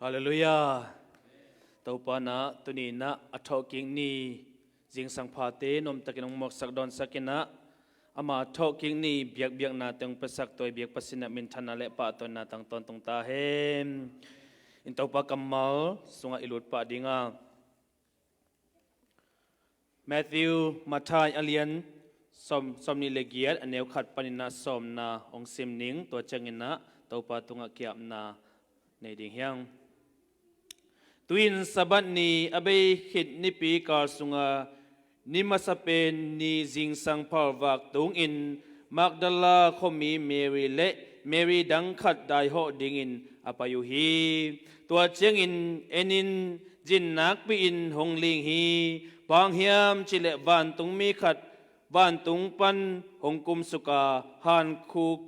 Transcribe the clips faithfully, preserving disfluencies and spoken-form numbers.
Halleluiah. Topa in ah tuni in ah a thawhkik ni zingsang phate nuamtakin hong mawksak dawnsak in ah, ama thawhkik ni biakbiaknate hong piasak tua i biak Pasian in ah minthanna le pahtawina tang tawntung ta hen. In Topa kammal sungah i lut pah ding a, Matthew, Matthai a lian sawm, sawmnih le giat, a neu khat panin ah sawmna hong sim ning. Tua ciangin ah Topa tungah ki-apna nei ding hi hang. Tu-in Sabbath ni a bei khit nipi kal sunga ni masa pen ni zingsang phalvak tungin Magdala khuami Mary le Mary dang khat daihawh dingin a pai uh hi. Tua ciangin en in, zin nakpi-in hong ling hi. Bang hiam cih leh vantung mi khat vantung pan hong kumsuk a, hankhuk,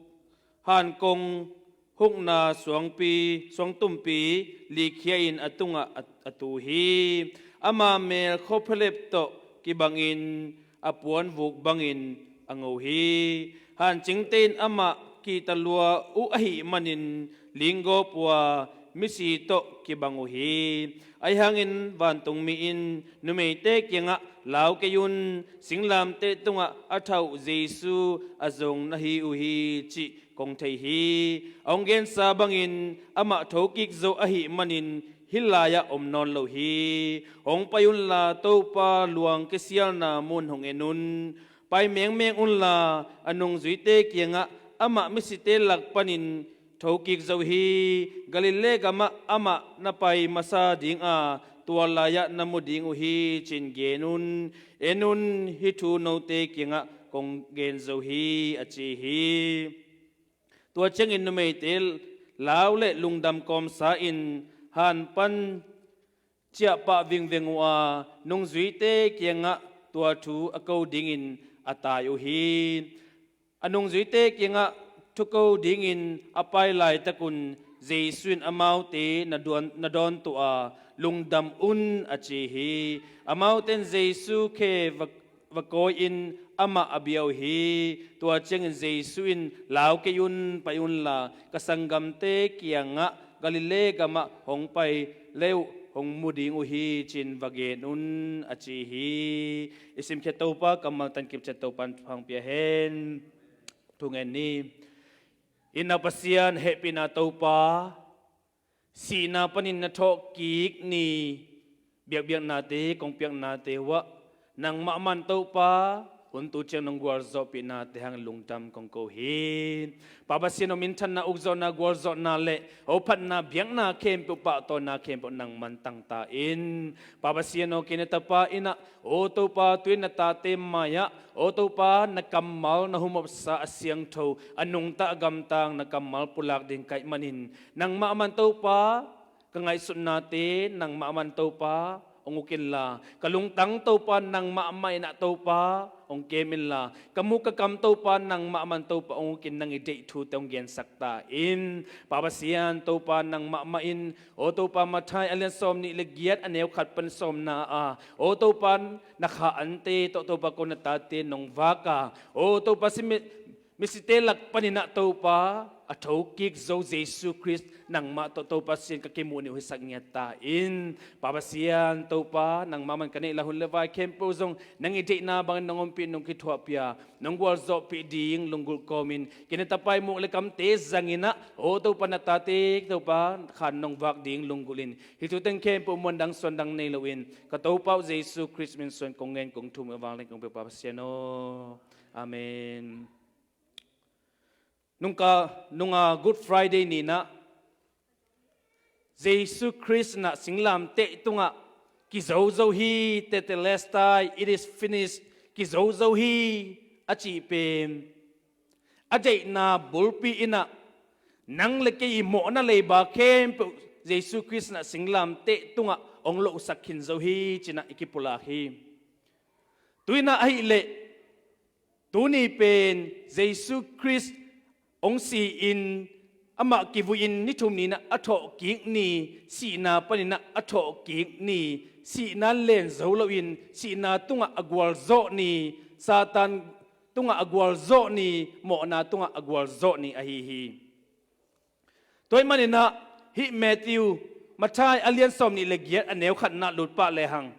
hankong hukna suangpi, suangtumpi likhia in a tungah a, a tu hi. Ama mel khuaphialep tawh kibangin a puanvuk bangin a ngo hi. Hancingte in amah kihta lua uh ahih manin linggawp uh a, misi tawh kibang uh hi. Ahi hangin vantungmi in numeite kiangah, "Lau kei un, singlamteh tungah a thah uh Jesu a zong na hi uh hi cih kong thei hi. A hong gensa bangin amah thokik zo ahih manin hih lai-ah om nawn lo hi. Hong pai unla Topa luang kisialna mun hong en un. Pai mengmeng unla a nungzuite kiangah, 'Amah misite lak panin thokik zo hi. Galilee gamah amah na pai masa ding a, tua lai-ah na mu ding uh hi,' ci-in gen un. En un, hih thu note kiangah kong gen zo hi," a ci hi. Tua ciangin numeite lau le lungdam kawmsa in han pan ciahpah vingveng uh a, nungzuite kiangah tua thu a ko dingin a tai uh hi. A nungzuite kiangah thu ko dingin a pai laitakun Jesu in amaute na dawn, na dawntuh a, "Lungdam un," a ci hi. Amaute in Jesu khe va, va kawi-in amah a bia uh hi. Tua ciangin Jesu in, "Lau kei un, pai unla ka sanggamte kiangah, 'Galilee gamah hong pai le uh hong mu ding uh hi,' ci-in va gen un," a ci hi. I simkhiat Topa kammal tangkip ciat Topa in thupha hong pia hen. Thu ngen ni. Itna Pasian, hehpihna Topa, sihna panin na thawhkik ni biakbiaknate kong piaknate uhah nangmah man Topa, hun tu ciang nong gualzawhpihnate hang lungdam kong ko hi. Pa Pasian aw, minthanna, ukzawhna, gualzawhna le hophatna, biakna khempeuh, pahtawina khempeuh nangman tangta in. Pa Pasian aw, kei na tapa in ah, aw Topa, tu-in na tate mai-ah, aw Topa, na kammal, na humopsa a siangtho, a nungta a gamtang na kammal pulak ding ka hih manin, nangmah man Topa, ka ngaihsutnate nangmah man Topa hong uk inla, ka lungtang Topa nangmah mah in ah Topa hong kem inla, ka muk ka kam Topa nangmah man Topa hong uk in, nang i deih thute hong gensak ta in. Pa Pasian Topa nangmah mah in, aw Topa, Matthai a lian sawmnih le giat, a neu khat pan sawmna ah, aw Topa, na kha ante tawh Topa ko na tate nong vak a, aw Topa, si mi, misite lak panin ah Topa, a thokik zo Jesu Khrist nangmah tawh Topa Pasian ka kimuh nih uh hisak ngiat ta in. Pa Pasian Topa, nangmah man ka neih la hun le vai khempeuh zong nang i deihna bangin nong ompih, nong kithuahpih a, nong gualzawhpih ding lunggulh kawmin, kei na tapa i muk le kamte zangin ah, aw Topa, na tate Topa khan nong vak ding lunggulh in, hih thu teng khempeuh muan dang suan dang nei loin, ka Topa uh Jesu Khrist min suan kong ngen kong thum uh, vanglian kong pia Pa Pasian aw. Amen. Nungka, nunga Good Friday ni-in ah, Jesu Khrist in ah singlamteh tungah, "Kizo zo hi, Tetelestai, it is finished, kizo zo hi," a cih pen, a deihna bulpi in ah, nang le kei i mawhna leiba khempeuh Jesu Khrist in ah singlamteh tungah hong lohsak khin zo hi, ci-in ah i kipulak hi. Tu-in ah ahih leh, tuni pen Jesu Khrist hong si-in, amah kivui-in ni thum ni-in ah a thawhkik ni, sihna panin ah a thawhkik ni, sihna len zo loin, sihna tungah a gualzawh ni, Satan tungah a gualzawh ni, mawhna tungah a gualzawh ni ahi hi. Tua ahih manin ah, hih Matthew Matthai a lian sawm nih le giat a neu khatna lut pah lehang,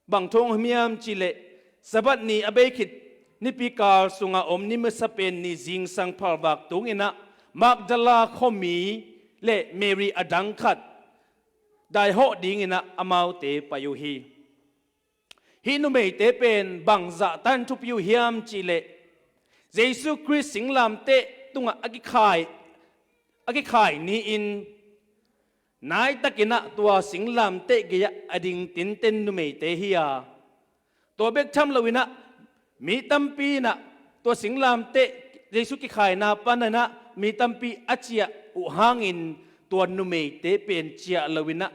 bang thu hong om hiam cih leh, Sabbath ni a bei khit nipi kal sunga om ni masa pen ni zingsang phalvak tunginah Magdala khuami le Mary a dang khat daihawh dinginah amaute pai uh hi. Hih numeite pen bang zahtan thupi uh hiam cih leh, Jesu Khrist singlamteh tungah a kikhai, a kikhai ni-in naitakinah tua singlamteh gei-ah a ding tinten numeite hi a, tua bek tham loinah mi tampi inah tua singlamteh Jesu kikhaina paninah mi tampi a ciah uh hangin tua numeite pen ciah loinah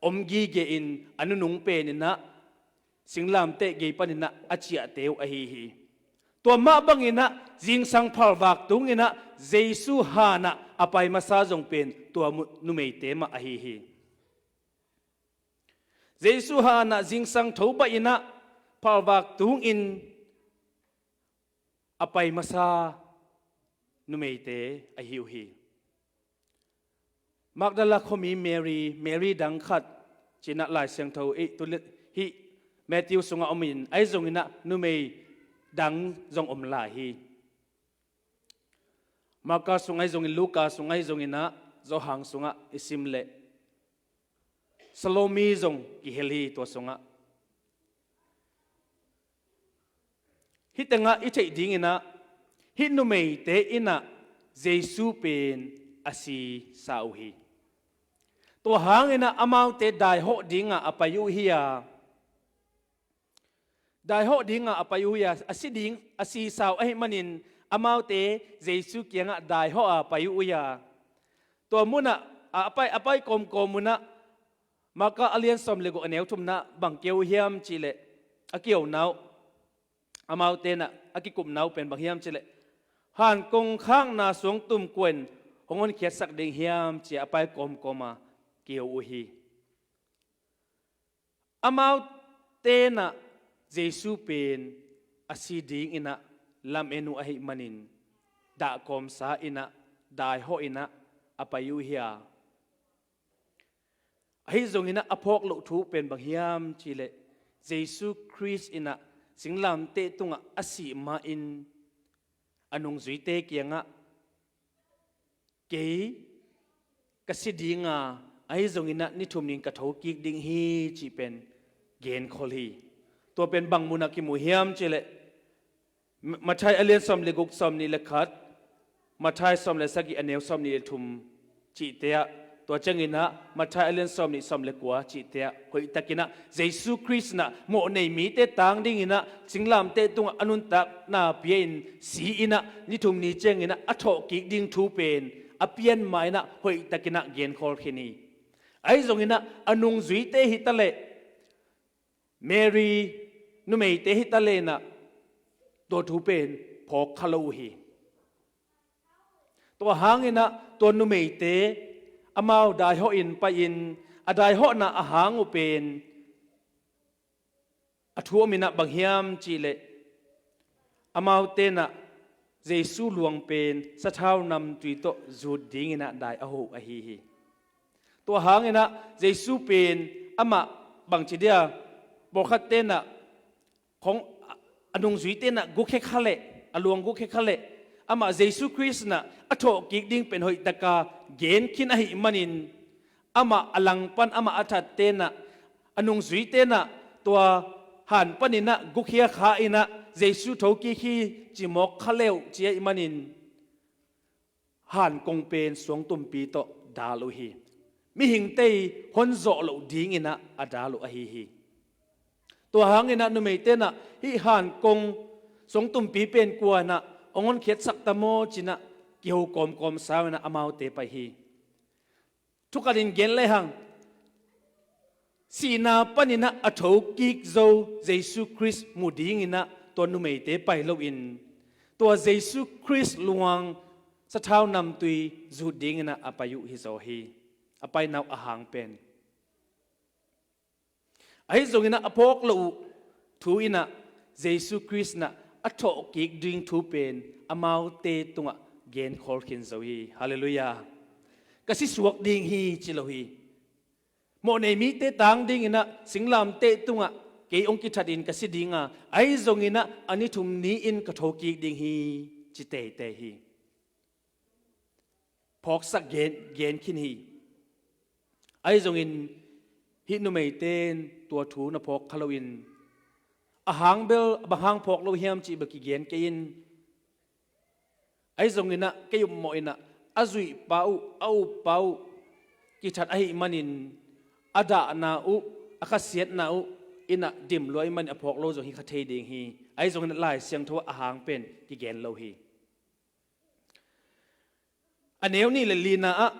om gige-in a nunung peninah singlamteh gei paninah a ciahte uh ahi hi. Tua mah banginah zingsang phalvak tunginah Jesu hanah a pai masa zong pen tua mu-, numeite mah ahi hi. Jesu hanah zingsang tho bahinah phalvak tungin a pai masa numeite ahi uh hi. Magdala khuami Mary, Mary dang khat cinah Lai Siangtho ei tu le hih Matthew sungah omin, ahi zonginah numei dang zong om lai hi. Marka sung ahi zongin, Luka sung ahi zonginah, Johan sungah i sim leh Salome zong kihel hi tua sungah. Hih tengah i theih dinginah hih numeite inah Jesu pen a sisa uh hi. Tua hanginah amaute daihawh dinga a pai uh hi a, daihawh dinga a pai uh hi a, a si ding, a sisa uh ahih manin amaute Jesu kiangah daihawh a pai uh hi a, tua munah a pai, a pai kawmkawm munah Marka a lian sawm le guk a neu thumna bang keu uh hiam cih leh, a kihona uh, amaute inah a kikupna uh pen bang hiam cih leh, hankong khakna suangtum kua in hong honkhiatsak ding hiam ci-a a pai kawmkawm a kiho uh hi. Amaute inah Jesu pen a si dinginah lamen uh ahih manin dahkawmsa inah daihawh inah a pai uh hi a, ahi zonginah a phawk loh thu pen bang hiam cih leh, Jesu Khrist inah singlamteh tungah a sih ma-in a nungzuite kiangah, kei ka si dinga, ahi zonginah ni thum nin ka thokik ding hi cih pen genkhol hi. Tua pen bang munah kimu hiam cih leh, Matthai a lian sawm le guk, sawm nih le khat, Matthai sawm le sagih a neu sawm nih le thum cihte ah, tua cianginah Matthai a lian sawm nih, sawm le kua cihte ah hoihtakinah Jesu Khrist inah mawhnei mite tang dinginah singlamteh tungah a nuntakna pia-in si-inah ni thum ni cianginah a thawhkik ding thu pen a pian ma-inah hoihtakinah genkhol khin hi. Ahi zonginah a nungzuite hi taleh, Mary numeite hi taleh inah tua thu pen phawk kha lo uh hi. Tua hanginah tua numeite amau daihawh in pai-in a daihawhna a hang uh pen a thu ominah bang hiam cih leh, amaute inah Jesu luang pen sathau namtui tawh zut dinginah dai a ho uh ahi hi. Tua hanginah Jesu pen amah bangci dia, pawlkhatte inah khong a nungzuite inah gukhia kha leh, a luang gukhia kha leh, amah Jesu Khrist inah a thawhkik ding pen hoihtaka gen khin ahih manin, amah a langpan, amah a thatte inah, a nungzuite inah tua han paninah gukhia kha inah Jesu thokik hi ci mawk kha leuh ci ahih manin, hankong pen suangtumpi tawh dal uh hi. Mihingte i honzawh loh dinginah a dal uh ahi hi. Tua hanginah numeite inah hih hankong suangtumpi pen kua inah hong honkhiatsak ta maw cinah kiho kawmkawmsa uh inah amaute pai hi. Thukhatin gen lehang, sihna paninah a thokik zo Jesu Khrist mu dinginah tua numeite pai loin, tua Jesu Khrist luang sathau namtui zut dinginah a pai uh hi zaw hi. A paina uh a hang pen, ahi zonginah a phawk loh uh thu inah Jesu Khrist inah a thawhkik ding thu pen amaute tungah genkhol khin zo hi. Halleluiah. Ka sisuak ding hi ci lo hi. Mawhnei mite tang dinginah singlamteh tungah kei hong kithatin ka si dinga, ahi zonginah a ni thum ni-in ka thokik ding hi, ci teitei hi. Phawksak gen, gen khin hi. Ahi zongin hih numeite in tua thu na phawk kha loin, a hang bel bang hang phawk lo hiam cih bel kigen kei in, ahi zonginah kei upmawh inah a zuihpa uh, a uppa uh kithat ahih manin, a dahna uh, a khasiatna uh inah dim lua ahih manin a phawk lo zong hi kha thei ding hi. Ahi zonginah Lai Siangtho ah a hang pen kigen lo hi. A neu nih le lina ah,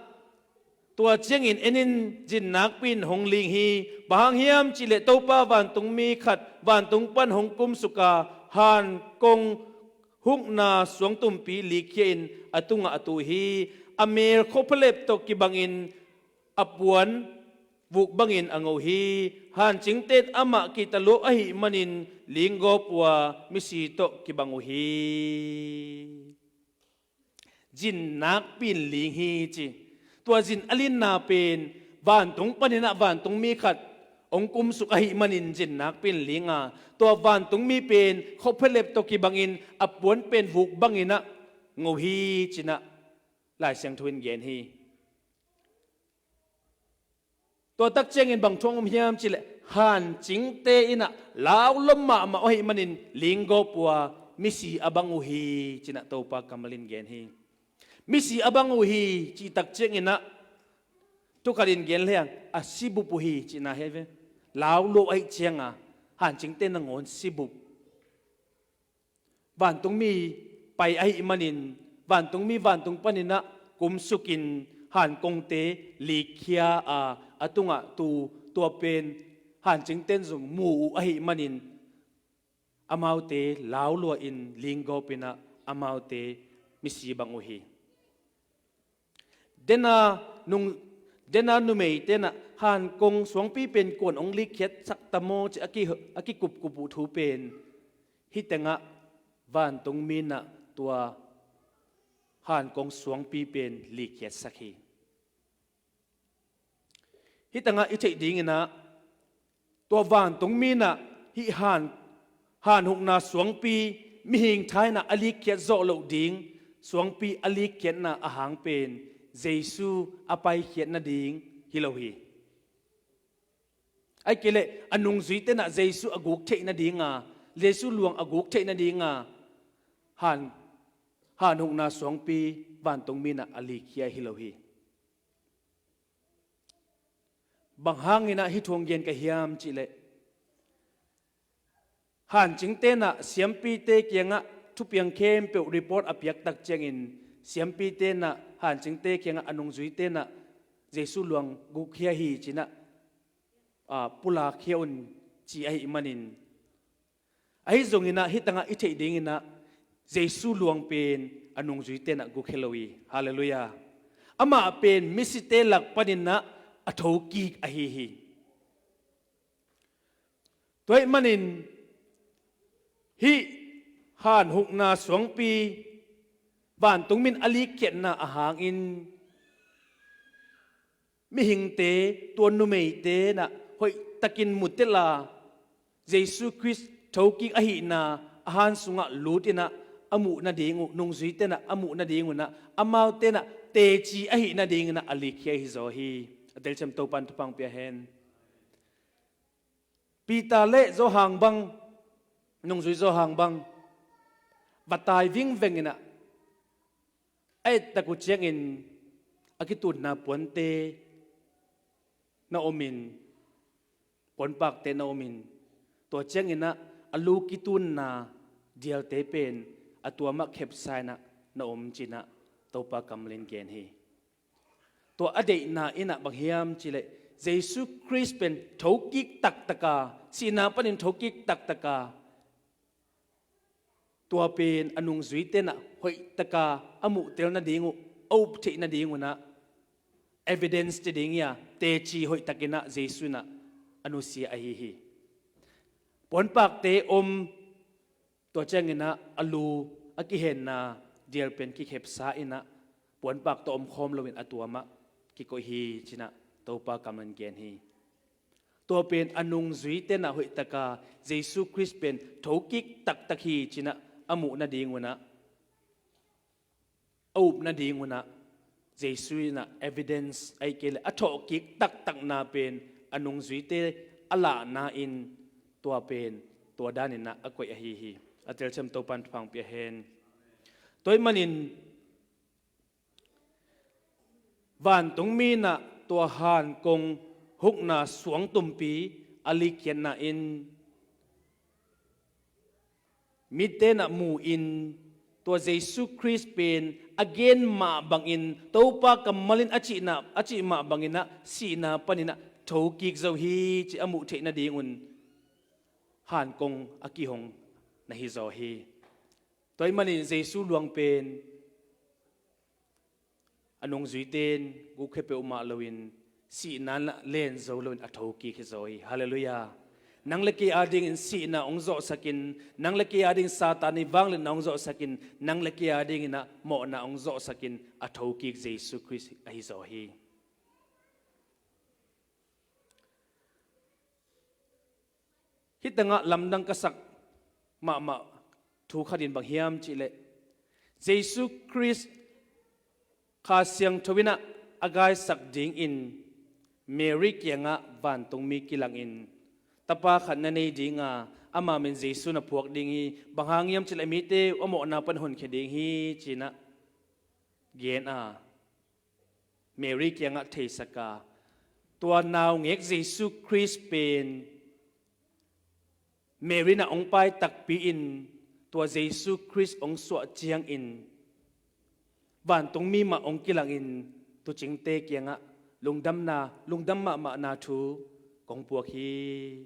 tua ciangin en in, zin nakpi in hong ling hi. Bang hang hiam cihleh Topa vantungmi khat vantung pan hong kumsuk a, hankong hukna suangtumpi likkhia in a tungah a tu hi. A mel khuaphialep tawh kibangin a puan vuk bangin a ngo hi. Hancingte in amah kihta luat ahih manin linggawp uh a, misi tawh kibang uh hi. Zin nakpi in ling hi, ci. Tua zin a linna pen vantung paninah vantungmi khat hong kumsuk ahih manin zin nakpi in ling a, tua vantungmi pen khuaphialep tawh kibangin a puan pen vuk banginah ngo hi, cinah Lai Siangtho in gen hi. Tua tak ciangin bang thu hong om hiam cihleh, hancingte inah lau lua mahmah uh ahih manin linggawp uh a, misi a bang uh hi, cinah Topa kammal in gen hi. Misi a bang uh hi cih tak cianginah, thukhat in gen lehang a sibup uh hi cihna hi ve. Lau lua uh ahih cianga hancingte nangawn sibup. Vantungmi pai ahih manin, vantungmi vantung paninah kumsukin hankongte likkhia a, a tungah tu, tua pen hancingte in zong mu uh ahih manin, amaute lau lua in linggawp inah amaute misi bang uh hi. Dena nung, dena numeite inah hankong suangpi pen kuan hong likkhiatsak ta maw, ci a ki, a kikupkup uh thu pen hih tengah vantungmi inah tua hankong suangpi pen likkhiatsak hi. Hih tengah i theih dinginah, tua vantungmi inah hih han, hanhukna suangpi mihing thainah a likkhiat zawh loh ding, suangpi a likkhiatna a hang pen Jesu a paikhiat nading hi lo hi. Ahih kei leh a nungzuite inah Jesu a guk theih nadinga, Jesu luang a guk theih nadinga han, hanhukna suangpi vantungmi inah a likkhia hi lo hi. Bang hanginah hih thu hong gen ka hiam cihleh, hancingte inah siampite kiangah thupiang khempeuh report a piaktak ciangin, siampite inah hancingte kiangah a nungzuite inah Jesu luang gukkhia hi cinah, a, pulakkhia un ci ahih manin, ahi zonginah hih tengah i theih dinginah Jesu luang pen a nungzuite inah gukkhia lo hi. Halleluiah. Amah pen misite lak paninah a thokik ahi hi. Tua ahih manin hih hanhukna suangpi vantungmi in a likkhiatna a hangin, mihingte, tua numeite inah hoihtakin mutel a, Jesu Khrist thokik ahihna a han sungah lut inah a muh nading uh, nungzuite inah a muh nading uh inah, amaute inah teci ahih nadinginah a likkhia hi zaw hi. A telciam Topa in thupha hong pia hen. Peter le Johan bang, nungzui Johan bang, va tai vingveng inah, a ettak uh ciangin a kitunna puante na omin, puanpakte na omin, tua cianginah a lu kitunna dialte pen a tuamah khepsa inah na om cinah Topa kammal in gen hi. Tua a deihna inah bang hiam cihleh, Jesu Khrist pen thokik taktaka, sihna panin thokik taktaka, tua pen a nungzuite inah hoihtaka a muhtel nading uh, a up theih nading unah evidence ci ding hi a, teci hoihtakinah Jesu inah a nusia ahi hi. Puanpakte om, tua cianginah a lu a kihenna dial pen kikhepsa inah puanpak tawh omkhawm loin a tuamah kikoih hi cinah Topa kammal in gen hi. Tua pen a nungzuite in ah hoihtaka Jesu Khrist pen thokik taktak hi ci-in ah a muh nadingun ah, a up nadingun ah, Jesu in ah evidence ahih kei leh a thawhkik taktakna pen a nungzuite a lahna in tua pen tua danin ah a koih ahi hi. A telsiam Topa'n thupha hong pia hen. Tua ahih manin vantungmi in ah tua hankong hukna suangtumpi a likkhiatna in mite in ah mu-in tua Jesu Khrist pen a gen mah bangin Topa kammal in a cihna, a cih mah bangin ah sihna panin ah thokik zo hi ci a muh theih nadingun hankong a kihong na hi zaw hi. Tua ahih manin Jesu luang pen a nungzuite in gukkhia peuhmah loin sihna in ah len zo loin a thokik hi zaw hi. Halleluiah. Nang le kei adingin sihna hong zawhsakin, nang le kei adingin Satan ii vangliatna hong zawhsakin, nang le kei adingin ah mawhna hong zawhsakin a thokik Jesu Khrist ahi zaw hi. Hih tengah lamdang ka sak mahmah thu khat in bang hiam cih leh Jesu Khrist Kha Siangtho in ah a gaisak dingin Mary kiangah vantungmi kilangin, tapa khat na nei ding a, ama min Jesu na phuak ding hi, bang hang hiam cih leh mite a mawhna pan honkhia ding hi ci-in ah gen a, Mary kiangah theisak a, tua naungek Jesu Khrist pen Mary in ah hong pai takpi in tua Jesu Khrist hong suah ciangin vantungmi mah hong kilangin tuucingte kiangah lungdamna, lungdam mahmahna thu kong puak hi.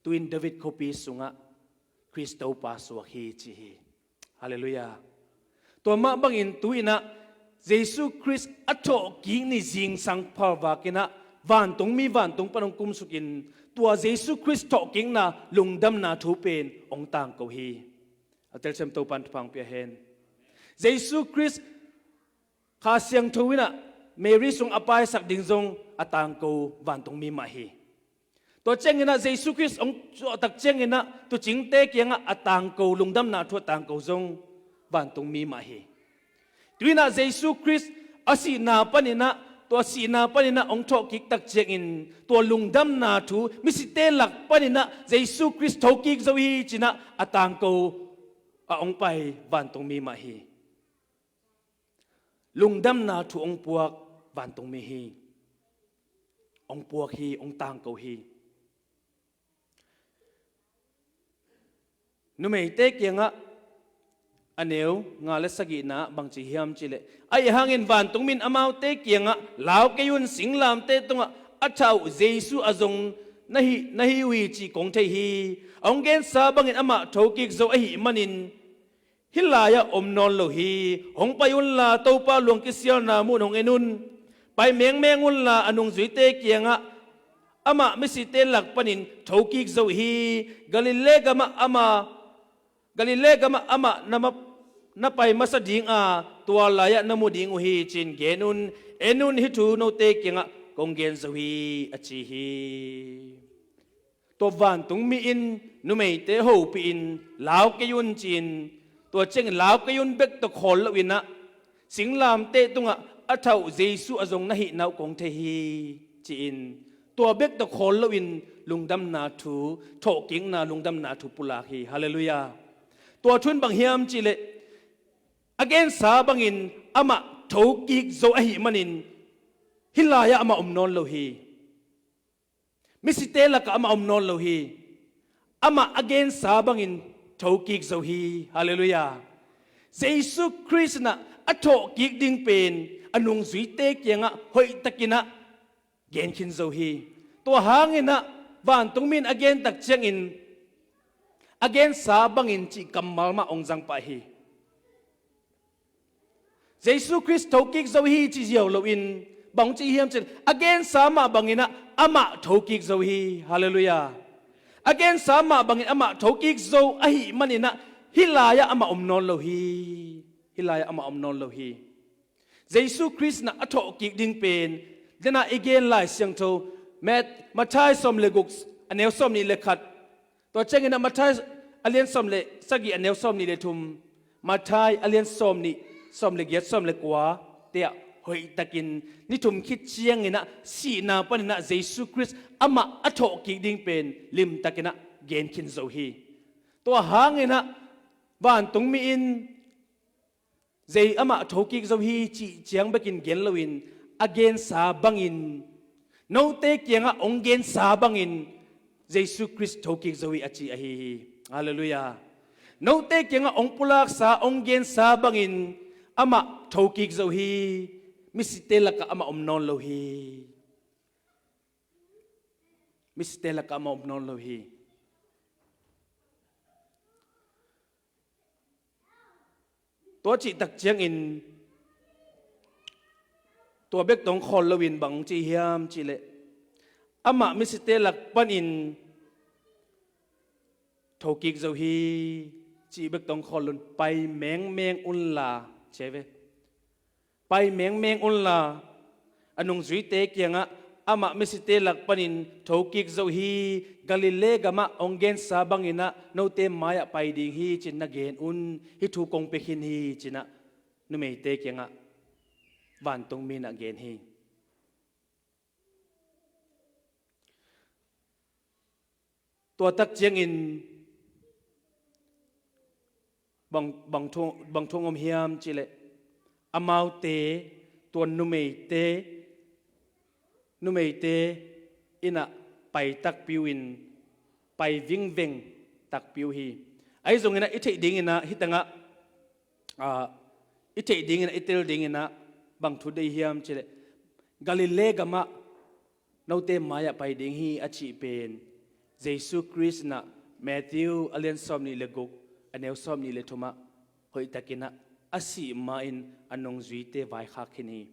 Tu-in David khuapi sungah Khrist Topa suak hi ci hi. Halleluiah. Tua mah bangin tu-in ah Jesu Khrist a thawhkik ni zingsang phalvak in ah vantungmi vantung pan hong kumsukin tua Jesu Khrist thawhkikna lungdamna thu pen hong tangko hi. A telsiam Topa'n thupha hong pia hen. Jesu Khrist Kha Siangtho in ah Mary sung a paisak ding zong a tangko vantungmi mah hi. Tua ciangin ah Jesu Khrist hong suahtak ciangin ah tuucingte kiangah a tangko, lungdamna thu a tangko zong vantungmi mah hi. Tu-in ah Jesu Khrist a sihna panin ah, tua sihna panin ah hong thawhkik tak ciangin tua lungdamna thu misite lak panin ah Jesu Khrist thokik zo hi ci-in ah a tangko a hong pai vantungmi mah hi. Lungdamna thu hong puak vantungmi hi. Hong puak hi, hong tangko hi. Numeite kiangah a neu nga le sagihna bangci hiam cih leh, ahih hangin vantungmi in amaute kiangah, lau kei un, singlamteh tungah a thah uh Jesu a zong na hi, na hi uh hi cih kong thei hi. A hong gensa bangin amah thokik zo ahih manin hih lai-ah om nawn lo hi. Hong pai unla, Topa luang kisialna mun hong en un. Pai mengmeng unla, a nungzuite kiangah amah misite lak panin thokik zo hi. Galilee gamah amah, Galilee gamah amah na ma-, na pai masa ding a, tua lai-ah na mu ding uh hi ci-in gen un. En un, hih thu note kiangah kong gen zo hi, a ci hi. Tua vantungmi in numeite hopihin, lau kei un ci-in, tua ciangin lau kei un bek tawh khawl loin ah, singlamteh tungah a thah uh Jesu a zong na hihna uh kong thei hi ci-in, tua bek tawh khawl loin lungdamna thu, thawhkikna lungdamna thu pulak hi. Halleluiah. Tua thu in bang hiam cih leh, a gensa bangin amah thokik zo ahih manin hih lai-ah amah om nawn lo hi. Misite lakah amah om nawn lo hi. Amah a gensa bangin thokik zo hi. Halleluiah. Jesu Khrist in ah a thawhkik ding pen a nungzuite kiangah hoihtakin ah gen khin zo hi. Tua hangin ah vantungmi in a gen tak ciangin a gensa bangin cih kammal mah hong zang pah hi. Jesu Khrist thokik zo hi ci ziau loin, bang ci hiam cih leh, a gensa mah bangin ah amah thokik zo hi. Halleluiah. A gensa mah bangin amah thokik zo ahih manin ah hih lai-ah amah om nawn lo hi. Hih lai-ah amah om nawn lo hi. Jesu Khrist in ah a thawhkik ding pen, dena i gen Lai Siangtho, Mat-, Matthai sawm le guk, a neu sawm nih le khat. Tua ciangin ah Matthai a lian sawm le sagih, a neu sawm nih le thum. Matthai a lian sawm nih, sawm le giat, sawm le kua te ah hoihtakin ni thum khit ciangin ah sihna panin ah Jesu Khrist amah a thawhkik ding pen limtakin ah gen khin zo hi. Tua hangin ah vantungmi in Zei amah thokik zo hi cih ciang bekin gen loin, a gensa bangin, note kiangah hong gensa bangin Jesu Khrist thokik zo hi a ci ahi hi. Halleluiah. Note kiangah hong pulaksa, hong gensa bangin amah thokik zo hi. Misite lakah amah om nawn lo hi. Misite lakah amah om nawn lo hi. Tua cih tak ciangin, tua bek tawh hong khawl loin bang ci hiam cihleh, amah misite lak panin thokik zo hi, cih bek tawh hong khawl loin pai mengmeng unla, ci ve. Pai mengmeng unla, a nungzuite kiangah, amah misite lak panin thokik zo hi, Galilee gamah hong gensa bangin ah note mai-ah pai ding hi, ci-in na gen un, hih thu kong pia khin hi, ci-in ah numeite kiangah vantungmi in ah gen hi. Tua tak ciangin bang, bang thu, bang thu hong om hiam cihleh, amaute, tua numeite, numeite in ah pai takpi uh in, pai vingveng takpi uh hi. Ahi zongin ah i theih dingin ah, hih tangah, ah, i theih dingin ah, i tel dingin ah bang thu deih hiam cihleh, Galilee gamah note mai-ah pai ding hi a cih pen, Jesu Khrist in ah Matthew a lian sawm nih le guk, a neu sawm nih le thumah hoihtakin ah a sih ma-in a nungzuite vaikhak khin hi.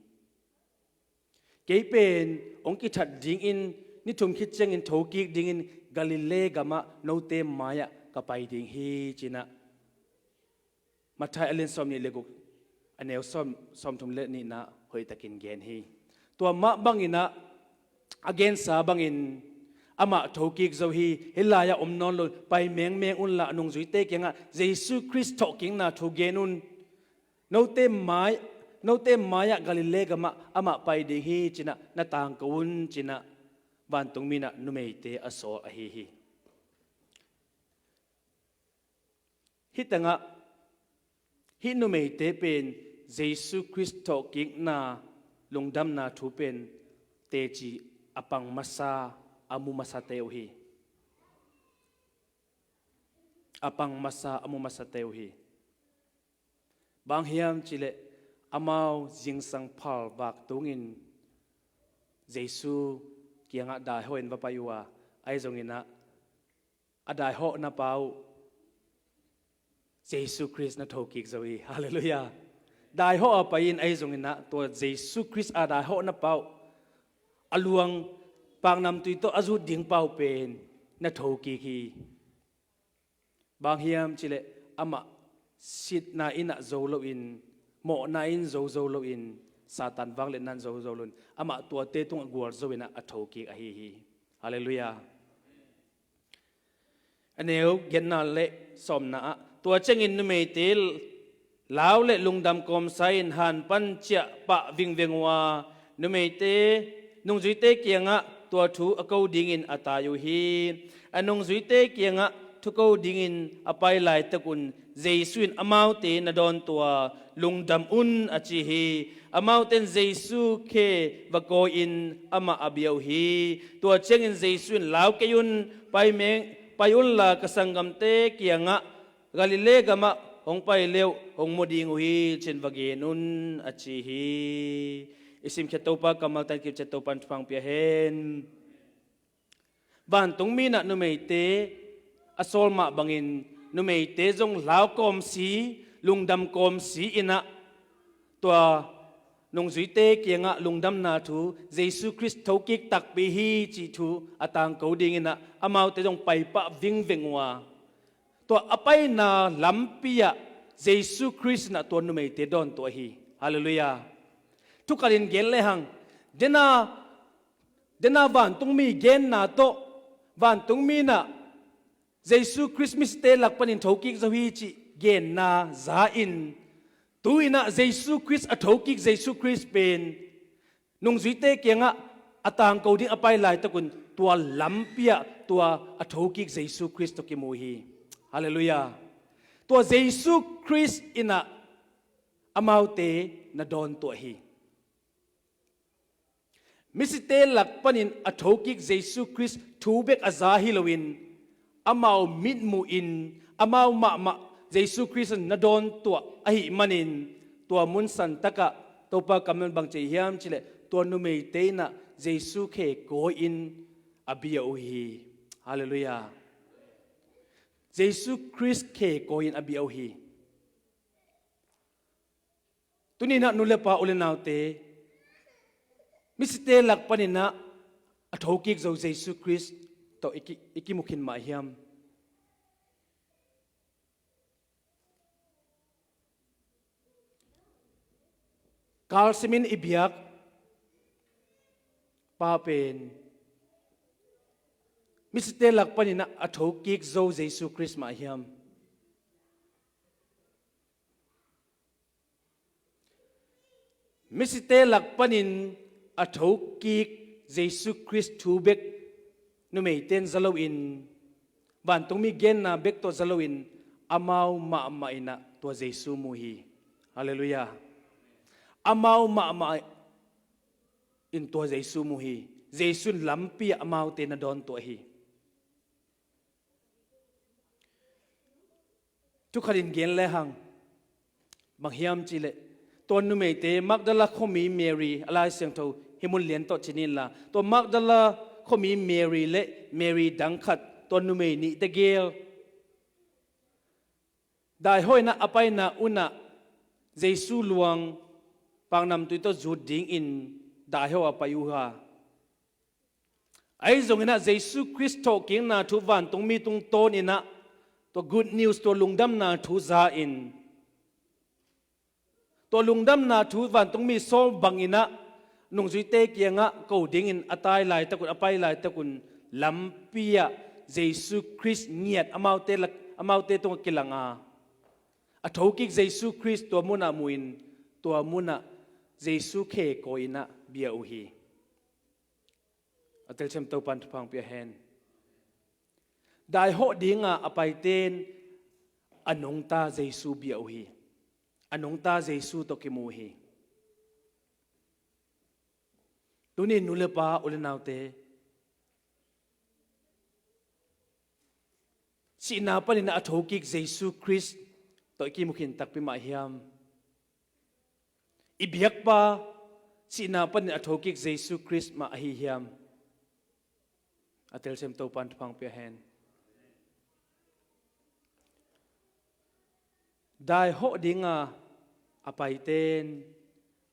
Kei pen hong kithat dingin, ni thum khit ciangin thokik dingin Galilee gamah note mai-ah ka pai ding hi, ci-in ah Matthai a lian sawm nih le guk, a neu sawm, sawm thum le nihna hoihtakin gen hi. Tua mah bangin ah, a gensa bangin amah thokik zo hi, hih lai-ah om nawn lo, pai mengmeng unla, a nungzuite kiangah Jesu Khrist thawhkikna thu gen un. Note mai, note mai-ah Galilee gamah amah pai ding hi, ci-in ah na tangko un, ci-in ah vantungmi in ah numeite a sawl ahi hi. Hih tangah, hih numeite pen Jesu Khrist thawhkikna, lungdamna thu pen teci a pang masa, a mu masate uh hi. A pang masa, a mu masate uh hi. Bang hiam cihleh, amau zingsang phal vak tungin Jesu kiangah daihawhin va pai uh a, ahi zongin ah, a daihawhna pa uh Jesu Khrist na thokik zo hi. Halleluiah. Daihawh a pai-in ahi zongin ah, tua Jesu Khrist a daihawhna pa uh a luang paknamtui tawh a zut ding pa uh pen na thokik hi. Bang hiam cihleh, amah sitna in ah zo loin, mawhna in zo zo loin, Satan vangliatna in zo zo loin, amah tuate tungah gualzo in ah a thokik ahi hi. Halleluiah. A neu giatna le sawmna ah, tua ciangin numeite lau le lungdam kawmsa in han pan ciah pah vingveng uh a, numeite, nungzuite kiangah tua thu a ko dingin a tai uh hi. A nungzuite kiangah thu ko dingin a pai laitakun Jesu in amaute na dawntuah, lungdam un, a ci hi. Amaute in Jesu khe va kawi-in amah a bia uh hi. Tua ciangin Jesu in, lau kei un, pai meng, pai unla ka sanggamte kiangah, Galilee gamah hong pai le uh hong mu ding uh hi, ci-in va gen un, a ci hi. I simkhiat Topa kammal tangkil ciat Topa in thupha pia hen. Vantungmi in ah numeite a sawl mah bangin, numeite zong lau kawmsi, lungdam kawmsi in ah, tua nungzuite kiangah lungdamna thu, Jesu Khrist thokik takpi hi cih thu a tangko dingin ah, amaute zong paipah vingveng uh a, tua a paina lampi ah Jesu Khrist in ah tua numeite dawntuah hi. Halleluiah. Thukalin gen lehang, dena Dena vantungmi genna tawh, vantungmi inah Jesu Khrist misite lak panin thokik zo hi cih genna za-in, tu-inah Jesu Khrist a thokik Jesu Khrist pen nungzuite kiangah a tangko ding a pai laitakun tua lampi-ah tua a thokik Jesu Khrist tawh kimu hi. Halleluiah. Tua Jesu Khrist inah amaute na dawntuah hi. Misite lak panin a thokik Jesu Khrist thu bek a za hi loin, amau mitmuhin, amau mahmah Jesu Khrist in na dawntuah ahih manin, tua mun santakah Topa kammal bang ci hiam cih leh, tua numeite inah Jesu khe kawi-in a bia uh hi. Halleluiah. Jesu Khrist khe kawi-in a bia uh hi. Tuni inah nu le pa, u le naute, misite lak paninah a thokik zo Jesu Khrist tawh i ki, i kimu khin mah hiam? Kalsimin i biak pa pen misite lak paninah a thokik zo Jesu Khrist mah hiam? Misite lak panin a thokik Jesu Khrist thu bek numeite in za loin, vantungmi genna bek tawh za loin, amau mahmah inah tua Jesu mu hi. Halleluiah. Amau mahmah in tua Jesu mu hi. Jesu in lampi-ah amaute na dawntuah hi. Thukhatin gen lehang, bang hiam cih leh, tua numeite Magdala khuami Mary, a Lai Siangtho hih mun lian tawh ci ni inla, tua Magdala khuami Mary le Mary dang khat, tua numei nihte gel, daihawh inah a paina unah Jesu luang paknamtui tawh zut dingin daihawh a pai uh a. Ahi zonginah Jesu Khrist thawhkikna thu vantungmi tungtawninah tua good news, tua lungdamna thu za-in, tua lungdamna thu vantungmi sawl banginah nungzuite kiangah ko dingin a tai laitakun, a pai laitakun, lampi-ah Jesu Khrist ngiat amaute lak, amaute tungah kilang a, a thokik Jesu Khrist tua munah muhin, tua munah Jesu khe kawi-inah bia uh hi. A telsiam Topan thupha hong pia hen. Daihawh dinga a paite'n a nungta Jesu bia uh hi. A nungta Jesu tawh kimu uh hi. Tuni nu le pa, u le naute, sihna panin a thokik Jesu Khrist tawh i kimu khin takpi mah hiam? I biakpa sihna panin a thokik Jesu Khrist mah ahi hiam? A telsiam Topan thupha hong pia hen. Daihawh dinga a paite'n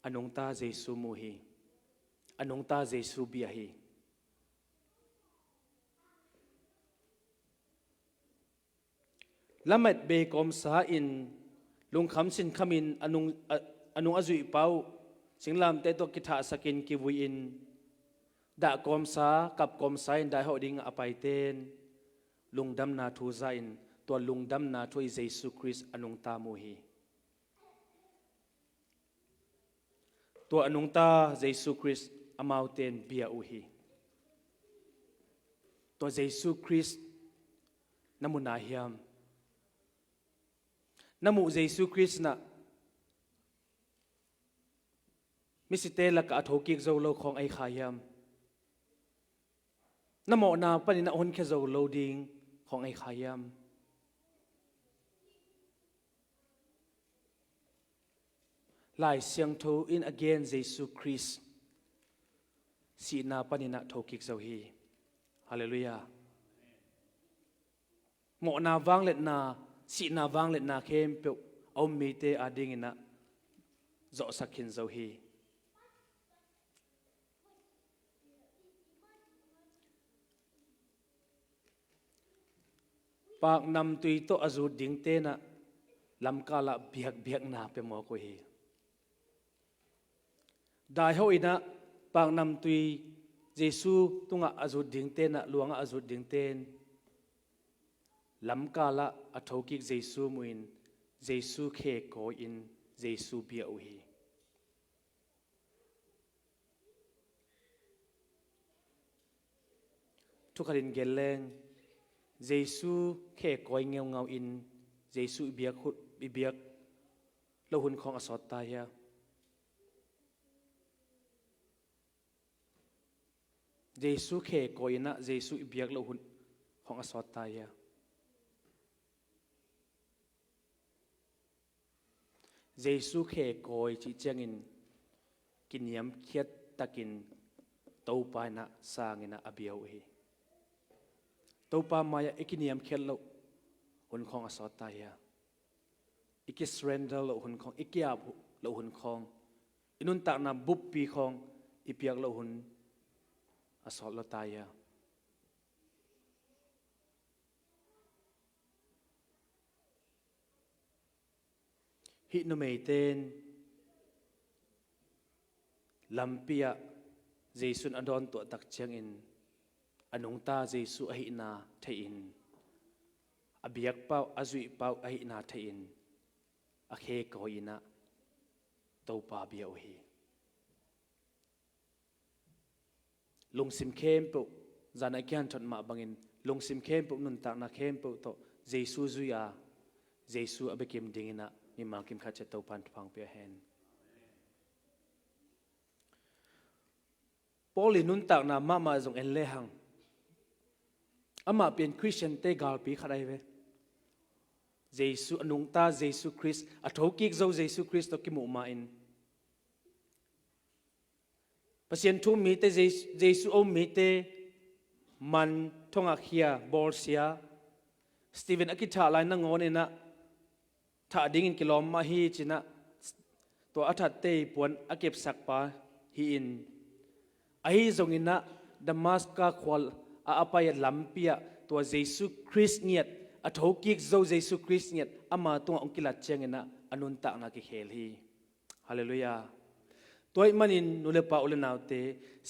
a nungta Jesu mu hi. A nungta Jesu bia hi. Lamet bei kawmsa in, lungkham sinkhamin a nung, a, a nung a zuihpa uh singlamteh tawh kithahsakin kivui-in, dah kawmsa, kap kawmsa in daihawh dinga a paite'n lungdamna thu za-in, tua lungdamna thu ahi Jesu Khrist a nungta mu hi. Tua a nungta Jesu Khrist amaute'n bia uh hi. Tua Jesu Khrist na mu nai hiam? Na muh Jesu Khrist inah misite lakah a thokik zo lo khawng ahi kha hiam? Na mawhna panin a honkhia zo lo ding khawng ahi kha hiam? Lai Siangtho in a gen Jesu Khrist sihna panin a thokik zo hi. Halleluiah. Mawhna vangliatna, sihna vangliatna khempeuh a um mite adingin a zawhsak khin zo hi. Paknamtui tawh a zut dingte'n a lamkalah biakbiakna pia mawk uh hi. Daihawh in a paknamtui Jesu tungah a zut dingte in ah, luangah a zut dingte in lamkalah a thokik Jesu muhin Jesu khe kawi-in Jesu bia uh hi. Thukhatin gen leng, Jesu khe kawi ngeungau in Jesu i biak, i biak loh hun khawng a sawt ta hia? Jesu khe kawi in ah Jesu i biak loh hun khawng a sawt ta hia? Jesu khe kawi cih ciangin kiniamkhiat takin Topa in ah sang in ah a bia uh hi. Topa mai-ah i kiniamkhiat loh hun khawng a sawt ta hia? I kisurrender loh hun khawng, i ki-ap loh hun khawng, i nuntakna buppi khawng i piak loh hun a sawt lo ta hia? Hih numeite in lampi ah Jesu in a dawn tuah tak ciangin a nungta Jesu ahihna thei-in, a biakpa uh, a zuihpa uh ahihna thei-in a khe kawi in ah Topa bia uh hi. Lungsim khempeuh, zan a i kihanthawn mah bangin lungsim khempeuh, nuntakna khempeuh tawh Jesu zui-a Jesu a biakim dingin ah mimal kim khat ciat Topa in thupha hong pia hen. Paul i nuntakna mahmah zong en lehang, amah pen Khristiante galpi khat ahi ve. Jesu, a nungta Jesu Khrist, a thokik zo Jesu Khrist tawh kimuh ma-in Pasian thu um mite, Jesu, Jesu a um mite man thongah khia, bawlsia. Stephen a kithah lai nangawn in ah thah dingin kilawm mah hi ci-in ah tua a thatte i puan a kepsakpa hi-in, ahi zongin ah Damaska khua a, a pai-a lampi ah tua Jesu Khrist ngiat, a thokik zo Jesu Khrist ngiat ama tungah hong kilat ciangin ah a nuntakna kikhel hi. Halleluiah. Tua ahih manin nu le pa, u le naute,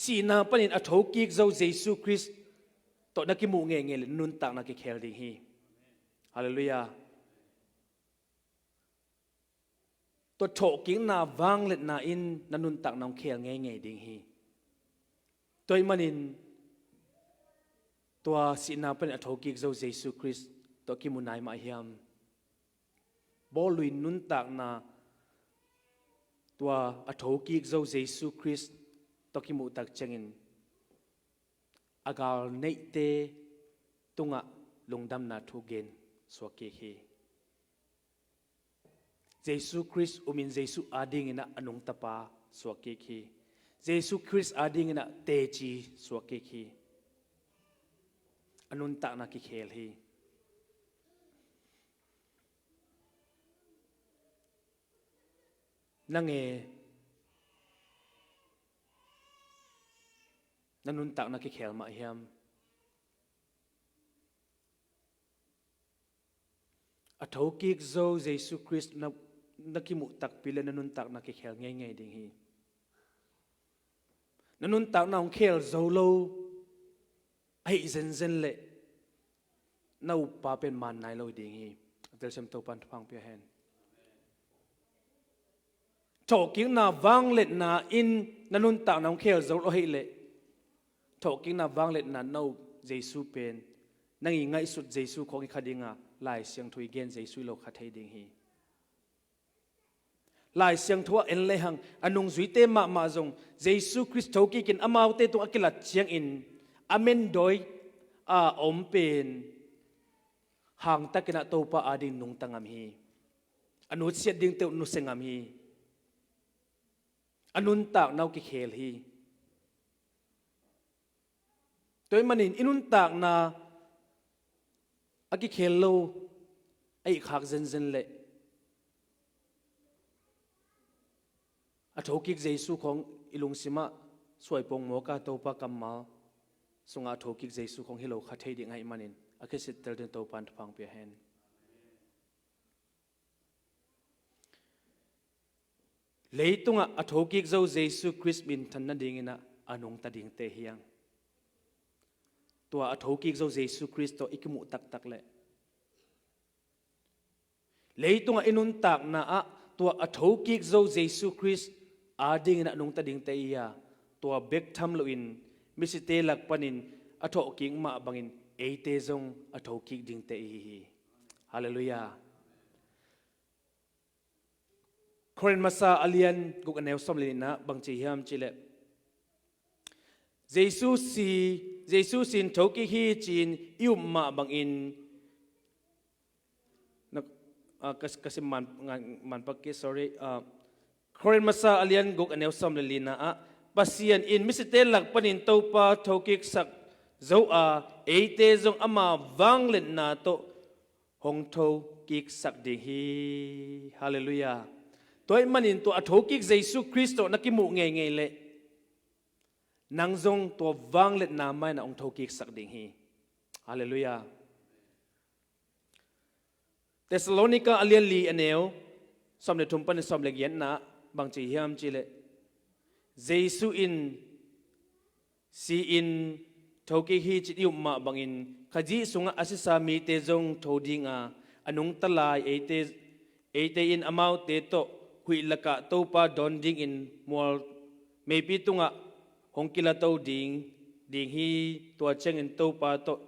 sihna panin a thokik zo Jesu Khrist tawh na kimuh ngeingei leh na nuntakna kikhel ding hi. Halleluiah. Tua thawhkikna vangliatna in na nuntakna hong khel ngeingei ding hi. Tua ahih manin tua sihna panin a thokik zo Jesu Khrist tawh kimu nai mah hiam? Bawllui nuntakna, tua a thokik zo Jesu Khrist tawh kimuh tak ciangin a gal neihte tungah lungdamna thu gen suak kik hi. Jesu Khrist umin Jesu adingin ah a nungtapa suak kik hi. Jesu Khrist adingin ah teci suak kik hi. A nuntakna kikhel hi. Nang e, na nuntakna kikhel mah hiam? A thokik zo Jesu Khrist na, na kimuh takpi leh na nuntakna kikhel ngeingei ding hi. Na nuntakna hong khel zo lo ahih zenzen leh na uppa pen maan nai lo ding hi. A telsiam Topa'n thupha hong pia hen. Thawhkikna vangliatna in na nuntakna hong khel zo lo ahih leh, thawhkikna vangliatna na up Jesu pen, nang i ngaihsut Jesu khawng hi kha ding a, Lai Siangtho i gen Jesu hi lo kha thei ding hi. Lai Siangtho ah en lehang, a nungzuite mahmah zong Jesu Khrist thokikin amaute tung a kilat ciangin a mendawi a om pen hangtakin ah Topa ading nungta ngam hi. A nutsiat dingte uh nusia ngam hi. A nuntakna uh kikhel hi. Tua ahih manin i nuntakna a kikhel lo ahih khak zenzen leh, a thokik Jesu khawng i lungsimah suai pongmawk a, Topa kammal sungah a thokik Jesu khawng hi lo kha thei ding ahih manin a khitsit tel ding Topa'n thupha hong pia hen. Leitungah a thokik zo Jesu Khrist minthan nadingin ah a nungta dingte hi hang. tua a thokik zo Jesu Khrist tawh i kimuh taktak leh, leitungah i nuntakna ah tua a thokik zo Jesu Khrist adingin a nungta dingte i hi a, tua bek tham loin misite lak panin a thawhkik mah bangin eite zong a thokik dingte i hi hi. Halleluiah. Korin masa a lian guk a neu sawm le nihna bang ci hiam cihleh, Jesu si, Jesu sin thokik hi ci-in i up mah bangin, na, ah, ka, ka sim man, ngan, man pak kei, sorry. Ah, Korin masa a lian guk a neu sawm le lina ah, Pasian in misite lak panin Topa thokiksak zo a, eite zong ama vangliatna tawh hong thokiksak ding hi. Halleluiah. Tua ahih manin tua a thokik Jesu Khrist tawh na kimuh ngeingei leh, nang zong tua vangliatna mah in ah hong thokiksak ding hi. Halleluiah. Thessalonika a lian li a neu sawm le thum panin sawm le giatna ah bang ci hiam cihleh, Jesu in si-in thokik hi ci-in i up mah bangin Khazih sungah a sisa mite zong tho ding a, a nungta lai eite, eite in amaute tawh huih lakah Topa dawn dingin mual meipi tungah hong kilato ding, ding hi. Tua ciangin Topa tawh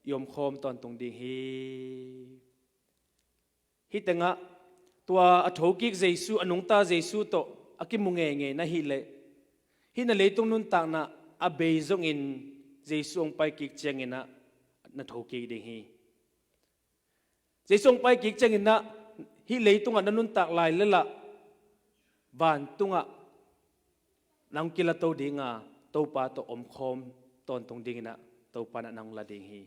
i omkhawm tawntung ding hi. Hih tengah tua a thokik Jesu, a nungta Jesu tawh a kimu ngeingei na hih leh, hih na leitung nuntakna a bei zongin Jesu hong paikik ciangin ah na thokik ding hi. Jesu hong paikik ciangin ah hih leitungah na nuntak lai leh lah, vantungah nang kilato ding a, Topa tawh omkhawm tawntung dingin ah Topa in ah nang la ding hi.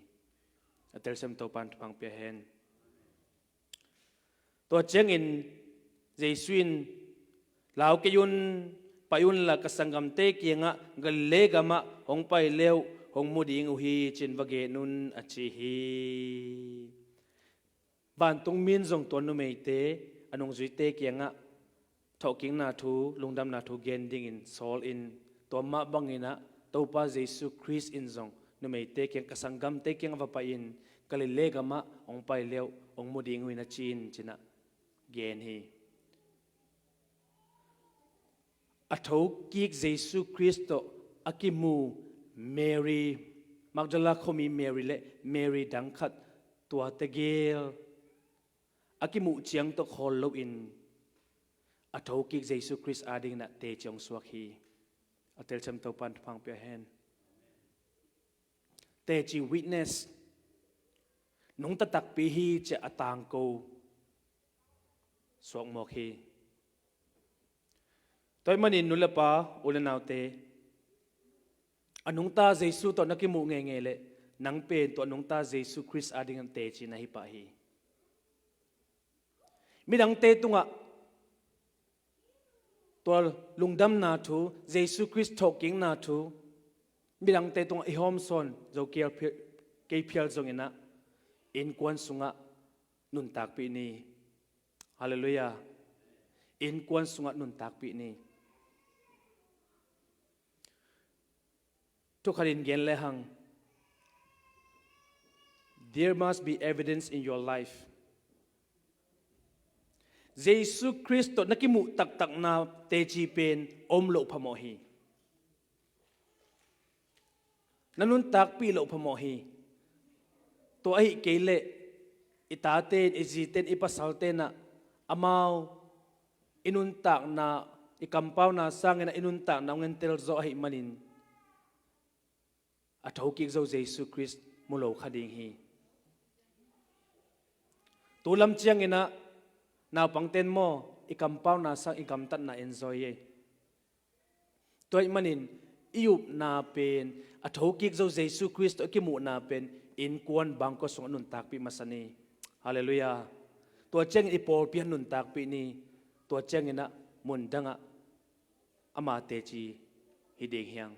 A telsiam Topa in thupha pia hen. Tua ciangin Jesu in, "Lau kei un, pai unla ka sanggamte kiangah Galilee gamah hong pai le uh hong mu ding uh hi, ci-in va gen un," a ci hi. Vantungmi in zong tua numeite a nungzuite kiangah thawhkikna thu, lungdamna thu gen dingin sawlin, tua mah bangin ah Topa Jesu Khrist in zong numeite kiang, "Ka sanggamte kiangah va pai-in, Galilee gamah hong pai le uh hong mu ding uh hi," na ci-in, ci-in ah gen hi. A thokik Jesu Khrist tawh a kimu Mary, Magdala khuami Mary le Mary dang khat, tua tegel a kimuh ciang tawh khawl loin a thokik Jesu Khrist adingin ah teci hong suak hi. A telsiam Topa in thupha pia hen. Teci, witness, nungta takpi hi ci-a a tangko suak mawk hi. Tua ahih manin nu le pa, u le naute, a nungta Jesu tawh na kimuh ngeingei leh, nang pen tua a nungta Jesu Khrist adingin teci na hi pah hi. Midangte tungah tua lungdamna thu, Jesu Khrist thawhkikna thu midangte tungah i hawmsawn zo kei phial, kei phial zongin ah, innkuan sungah nuntakpih ni. Halleluiah. Innkuan sungah nuntakpih ni. Thu khatin gen lehang, there must be evidence in your life. Jesu Khrist tawh na kimuh taktakna teci pen om loh phamawh hi. Na nuntakpih loh phamawh hi. Tua ahih kei leh i tate in, i zite in, i pasalte in ah amau i nuntakna, i kampauna sangin ah i nuntakna hong entel zaw ahih manin, a thokik zo Jesu Khrist mu lo kha ding hi. Tu lam ciangin ah naupangte in maw, i kampauna sang i gamtatna enjoy hi. Tua ahih manin i upna pen, a thokik zo Jesu Khrist tawh a kimuhna pen innkuan bangkua sungah nuntakpih masa ni. Halleluiah. Tua ciangin i pawlpi ah nuntakpih ni. Tua ciangin ah mundangah ama teci hi ding hi hang.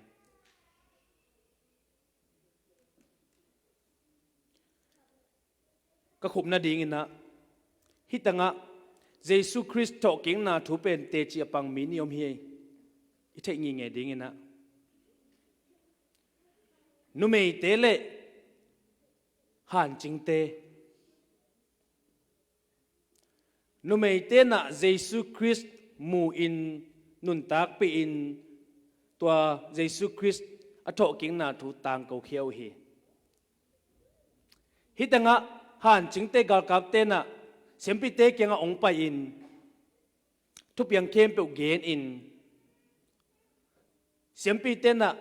Ka khupna dingin ah, hih tangah Jesu Khrist thawhkikna thu pen teci a pang mi nih om hi. I theih ngitnget dingin ah, Numeite le hancingte. Numeite nah Jesu Khrist mu-in nuntakpih in tua Jesu Khrist a thawhkikna thu tangkokhia uh hi. Hih tengah hancingte galkapte nah siampite kiangah hong pai-in thupiang khempeuh genin siampite nah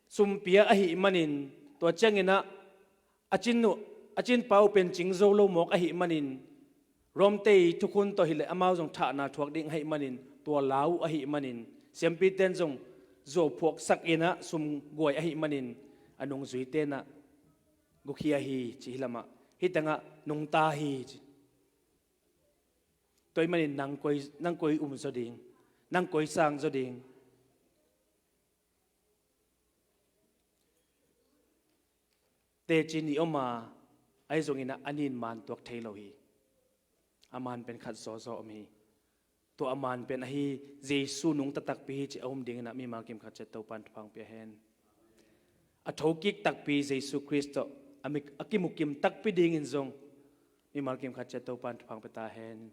sumpia ahih manin tua cianginah a cin uh a cinpa uh pen cing zo lo mawk ahih manin Romte i thukhun tawh hileh amau zong thahna thuak ding ahih manin tua lau uh ahih manin siampite in zong zuau phuaksak inah sum guai ahih manin a nungzuite nah gukhia hi ci hi lamah hih tengah nungta hi ci. Tua ahih manin nang koi, nang koi um zaw ding, nang koi sang zaw ding. Teci nih om a, ahi zongin a nin man tuak thei lo hi. A man pen khat zawzaw om hi. Tua a man pen ahi Jesu nungta takpi hi ci a um dingin a mimal kim khat ciat Topan thupha pia hen. A thokik takpi Jesu Khrist tawh a mi, a kimukim takpi dingin zong mimal kim khat ciat Topan thupha pia ta hen.